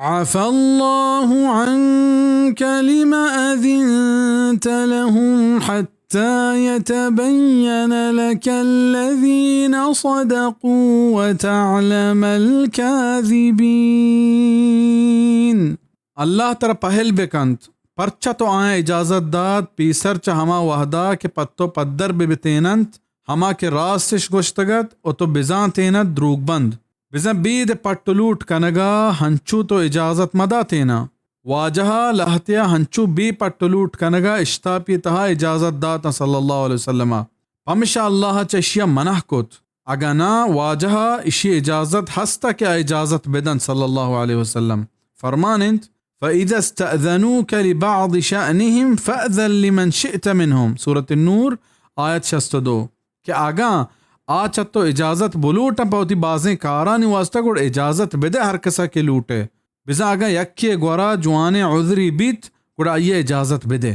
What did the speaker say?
عفا الله عنك لم أذنت لهم حتى يتبين لك الذين صدقوا وتعلم الكاذبين. اللہ ترا پہل بکنت، پرچا تو آیاں اجازت دات، پیسر چہ ہما وہدا کہ پہ تو پدر بہ بتیننت، ہما کہ راستش گوشتگ ات، و تو بزانتینت دروگ بند. بزاں بید پٹ و لوٹ کنگا ہنچو تو اجازت مداتیناں. واجہا لہتیا ہنچو بے پٹ و لوٹ کنگا اشتاپی تہا اجازت داتاں صلی اللہ علیہ وسلم ءَ. پمشا اللہ چہ اشیا منع کت. اگاں ناں، واجہا اشی اجازت ہستا کہ آ اجازت بدنت صلی اللہ علیہ وسلم. فرمان انت، فإذا استأذنوك لبعض شأنهم فأذن لمن شئت منهم. سورۃ النور، آیت شست و دو. کہ اگاں آ چہ تو اجازت بلوٹاں پہ وتی بازیں کارانی واسطہ، گڑ اجازت بدے ہر کسا کہ لوٹے. بزاں اگاں یکے گورا جوانیں عذری بیت، گڑا آئی ءَ اجازت بدے.